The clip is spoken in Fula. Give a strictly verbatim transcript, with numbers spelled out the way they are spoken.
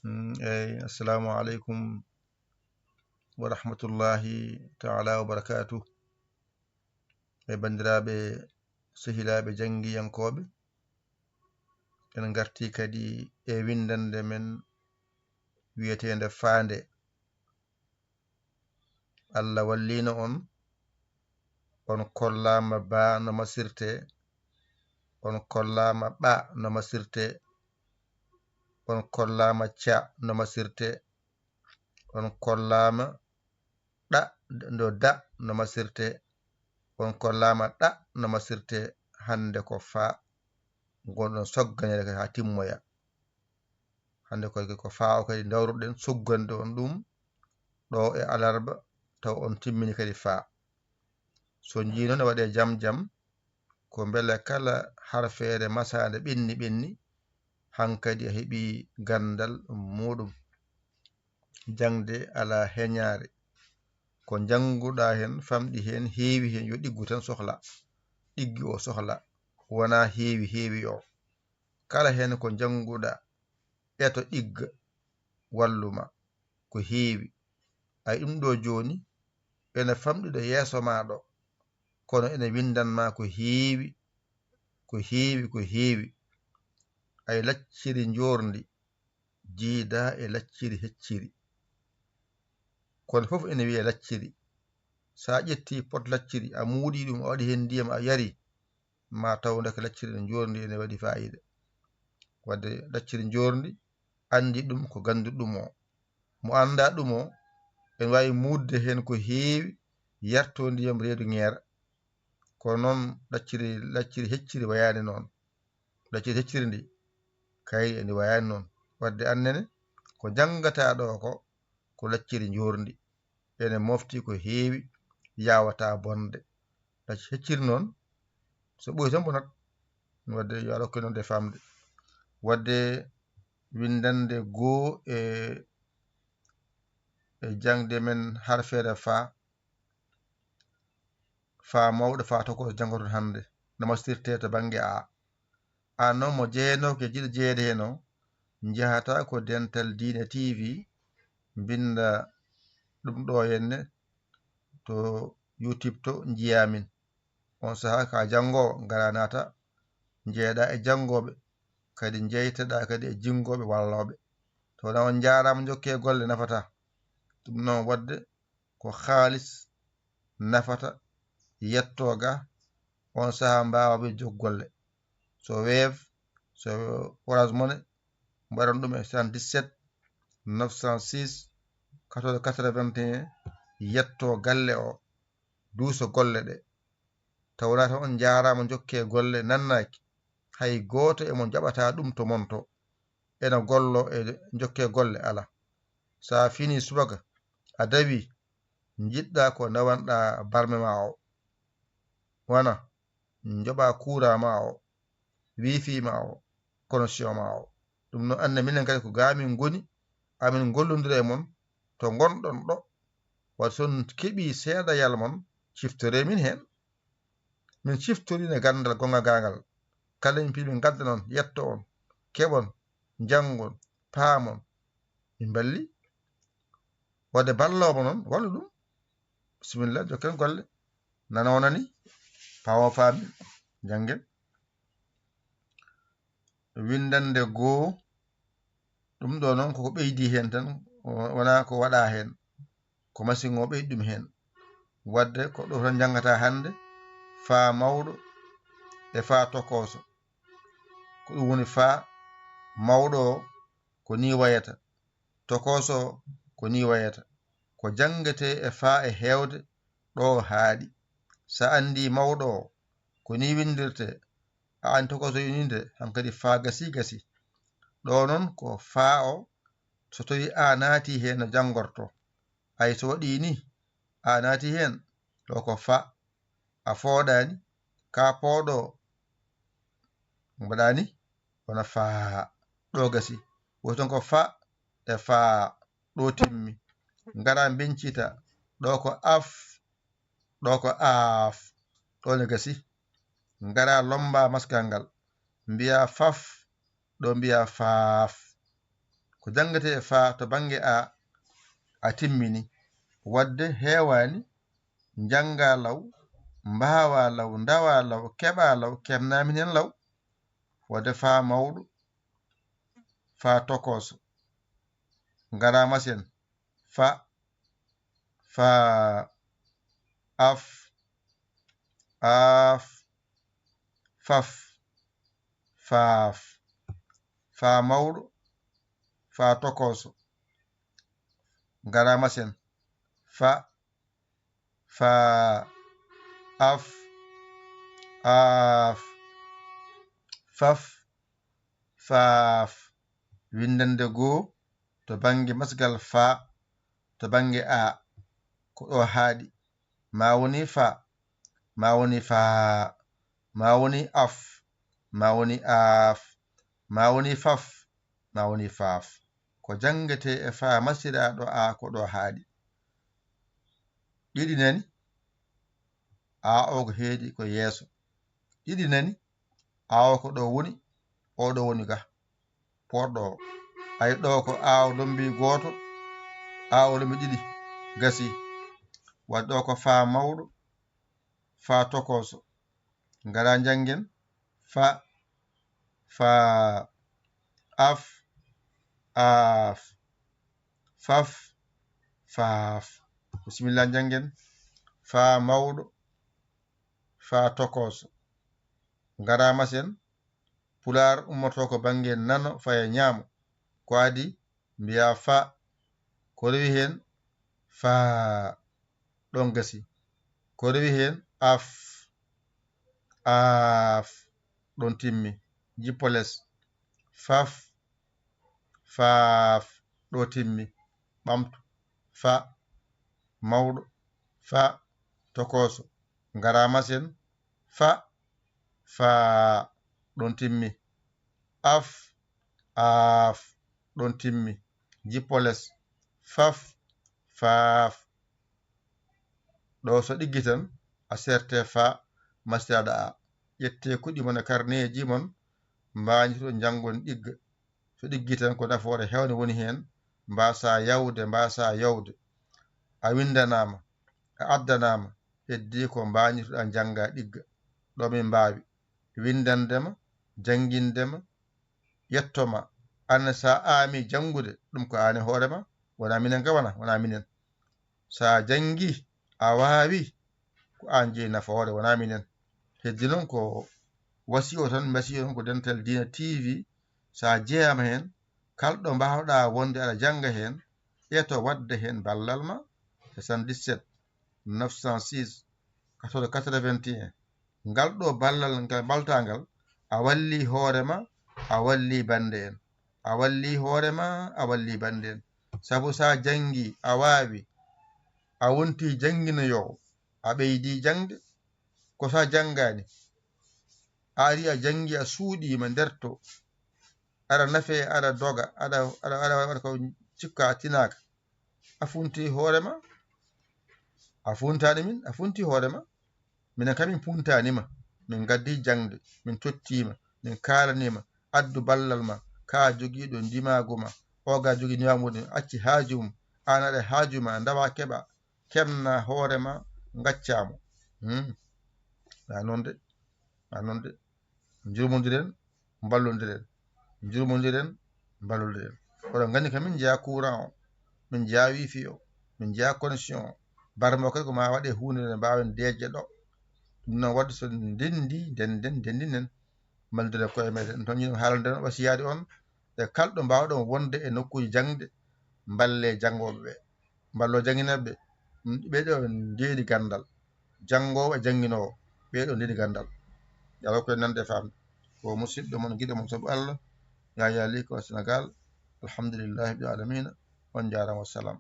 Mm, eyi, assalamu aleykum wa rahmatullahi taala wa barakatuh. E banndiraaɓe, sehilaaɓe janngiyankooɓe, en ngartii kadi e winndannde men wiyeteende Faande. Allah walliino on, on kollaama baa no masirtee, on kollaama ɓa no masirtee, on kollaama ca no masirtee, on kollaama ɗa, ndo da no masirtee, on kollaama ɗa no masirtee, hannde ko faa, ngonɗon sogganeede kadi haa timmoya. Hannde ko, ko faa o kadi ndawruɗen sogganɗe on ɗum ɗo e alarba, taw on timmini kadi faa. So njii noon e waɗee jam jam, ko mbele kala harfeere masaande ɓenni ɓenni, hankadi a heɓii ganndal muuɗum. Jaŋde alaa heñaare. Ko njannguɗaa heen, famɗi heen, heewi heen, yo ɗiggu tan sohla. Ɗiggi o sohla, wonaa heewi, heewi o. Kala heen ko njannguɗaa, eto ɗigga, wallu ma. Ko heewi. Ay ɗum ɗo jooni, ene famɗi ɗo yeeso ma ɗo, kono ene winndan ma ko heewi, ko heewi, ko heewi. Ay lacciri njoorndi, jiidaa e lacciri hecciri. Kono fof ene wiyee lacciri. So a ƴettii pot lacciri, a muuɗii ɗum, a waɗi heen ndiyam, a yari, ma taw ndeke lacciri no njoorndi ene waɗi faayiida. Wadde lacciri njoorndi, anndi ɗum ko ganndu ɗum o. Mo anndaa ɗum o, ene waawi muudde heen ko heewi, yartoo ndiyam reedu ŋeera. Kono noon lacciri, lacciri hecciri wayaani noon. Lacciri hecciri ndi, kay ndi wayaani noon. Wadde annene, ko njanngataa ɗo ko, ko lacciri njoorndi. Ene mofti ko heewi, yaawataa bonde. Lacciri hecciri noon, so ɓooyi tan bonat. Wadde yo Allah okku en noon de faamde. Wadde winndannde goo e, e jaŋde men harfeere faa, faa mawɗo, faa tokooso janngoton hannde, no mastirtee to bannge A. Aan noon mo jeyanooke jiɗo jeyeede heen o, njahataa ko Dental Diine T V, mbinnda ɗum ɗo henne to YouTube to njiyaa min. On sahaa ka janngoowo, ngaraa naata, njeeɗaa e janngooɓe, kadi njeytaɗaa kadi e jinngooɓe wallooɓe. To wonaa on njaaraama, njokkee golle, nafataa. Ɗum noon waɗde ko haalis nafata, yettoo ga, on sahaa mbaawaa ɓe jokkude golle. So Wave, so Orange Money, mbaɗon ɗum e soixante-dix-sept neuf cent six quatorze quatre-vingt-un, yettoo galle o, duuso golle ɗe. Taw wonaa tan on njaaraama, njokkee golle, nannaaki. Hay gooto e mon jaɓataa ɗum to mon to. Ena gollo e njokkee golle, alaa. So a finii subaka, a dawii, njiɗɗaa ko nawanɗaa barme ma o. Wona njoɓaa kuuraa ma o, wifi ma o, connexion ma o. Ɗum noon, annde minen kadi ko ga amin ngoni, amin ngollondira e mon to ngonɗon ɗo. Waɗi so on keɓii seeɗa yal mon, ciftoree min heen. Min ciftorine ganndal gonga gangal. Kala min piɗi min ngadda noon, yetto on, keɓon, njanngon, paamon. Min mballi. Wadde balloowo noon, wallu ɗum. Bisimilla, jokken golle. Nano nani, paamo faami, njanngen. Winndannde goo, ɗum ɗo noon koko ɓeydi heen tan, wonaa ko waɗaa heen. Ko masiŋ o ɓeydi ɗum heen. Wadde ko ɗo tan njanngataa hannde, faa mawɗo e faa tokooso. Ko ɗum woni faa mawɗo o, ko nii wayata. Tokooso o, ko nii wayata. Ko janngetee e faa e heewde ɗo o haaɗi. So a anndii mawɗo o, ko nii winndirtee, a anndi tokooso o winndirtee, hankadi faa gasii, gasii. Ɗo noon ko faa o, so tawii a naatii heen no janngortoo. Ay so waɗii nii, a naatii heen, ɗo ko faa. A fooɗaani, ka pooɗo o, mbaɗaani, wona faa. Ɗo gasii. Woy toon ko faa e faa. Ɗo timmi. Ngaraa mbeñcita. Ɗo ko af, ɗo ko aaf. Ɗo ne gasii. Ngaraa lommbaa maskal ngal. Mbiyaa faf, ɗo mbiyaa faaf. Ko janngetee e faa to bannge A, a timmini. Waɗde heewaani, njanngaa law, mbaawaa law, ndawaa law, keɓaa law, keɓnaa min heen law. Waɗde faa mawɗo, faa tokooso. Ngaraama seen. Fa, faa, af, aaf, faf, faaf. Faa mawɗo, faa tokooso. Ngaraama seen. Fa, faa, af, aaf, faf, faaf. Winndannde goo to bannge masgal faa, to bannge A, ko ɗo haaɗi. Maa woni faa, maa woni faa, maa woni af, maa woni aaf, maa woni faf, maa woni faaf. Ko janngetee e faa masiraaɗo A ko ɗo haaɗi. Ɗiɗi nani, A o ko heedi ko yeeso. Ɗiɗi nani, A o ko ɗo woni, o ɗo woni ga. Poɗɗo o. Ay ɗo ko A o lombi gooto, A o lombi ɗiɗi. Gasi. Waɗi ɗo ko faa mawɗo, faa tokooso. Ngara njanngen. Fa, faa, af, aaf, faf, faaf. Bisimilla njanngen. Faa mawɗo, faa tokooso. Ngaraama seen. Pulaar ummoto ko bannge nano faya ñaamo. Ko adi mbiya fa. Ko rewi heen faa, ɗon gasi. Ko rewi heen af, aaf, ɗon timmi. Jippo les. Faf, faaf, ɗo timmi. Ɓamtu. Fa, mawɗo. Fa, tokooso. Ngaraama seen. Fa, faa, ɗon timmi. Af, aaf, ɗon timmi. Jippo les. Faf, faaf. Ɗo so ɗiggi tan, a serte faa, masiraaɗo A. Ƴette kuɗi mon e karneeji mon, mbaañoto njanngon ɗigga. So ɗiggi tan, ko nafoore heewde woni heen, mbaasa yawde, mbaasa yawde. A winndanaama, a addanaama, heddii ko mbaañotoɗaa njannga ɗigga. Ɗo min mbaawi. Winndande ma, jannginde ma, yetto ma. Aan sa aami janngude, ɗum ko aan e hoore ma, wonaa minen ka wona, wonaa minen. Sa janngi, a waawi, ko aan jeyi nafoore, wonaa minen. Heddi noon ko wasiyo tan, wasiyo noon ko Dental Diina T V. Sa jeyaama heen, kalɗo mbaawɗaa wonde aɗa jannga heen, ƴeeto waɗde heen ballal ma, soixante-dix-sept, neuf cent six, quatorze quatre-vingt-un. Ngal ɗo ballal ngal mbaltangal, a walli hoore ma, a walli bannde en. A walli hoore ma, a walli bannde en. Sabu sa janngi, a waawi, a wonti jannginoyoowo, a ɓeydi jaŋde. Ko sa janngaani, a ari a janngi, a suuɗiima nder to, aɗa nafe, aɗa doga, aɗa, aɗa, aɗa waɗa ko cikka a tinaaka. A funti hoore ma, a funtaani min, a funti hoore ma. Minen kam min puntaani ma, min ngaddi jaŋde, min tottiima, min kaalaniima, addu ballal ma, ka jogiiɗo ndimaagu ma, oga jogii ndimaagu mum, acci haaju mum, aan aɗa haaju ma, ndawa keɓa, keɓna hoore ma, ngacca mo. Hmm. A noon de, a noon de. Njurmondiren, mballondiren. Njurmondiren, mballondiren. Oɗon nganndi ko min njeyaa courant o, min njeyaa wifi o, min njeyaa connexion o. Barmo kadi ko ma waɗe huunde nde mbaawen deeƴde ɗo. Ɗum noon waɗde so ndenndi, ndenden, ndenndinen. Mballondiren koye meɗen. Ɗum tan njiɗmi haalande on, wasiyaade on, e kalɗo mbaawɗon wonde e nokkuuji jaŋde, mballe janngooɓe ɓe. Mballo jannginooɓe ɓe. Mm, ɓee ɗo ndeedi ganndal. Janngoowo e jannginoowo, ɓee ɗo ndeedi ganndal. Yalla ko en nande e faamde. Ko musidɗo mon, giɗo mon, sabu Allah, Yaya Ly ko Sénégal. Alhamdulillahi rabbil alamina. On njaaraama, wassalam.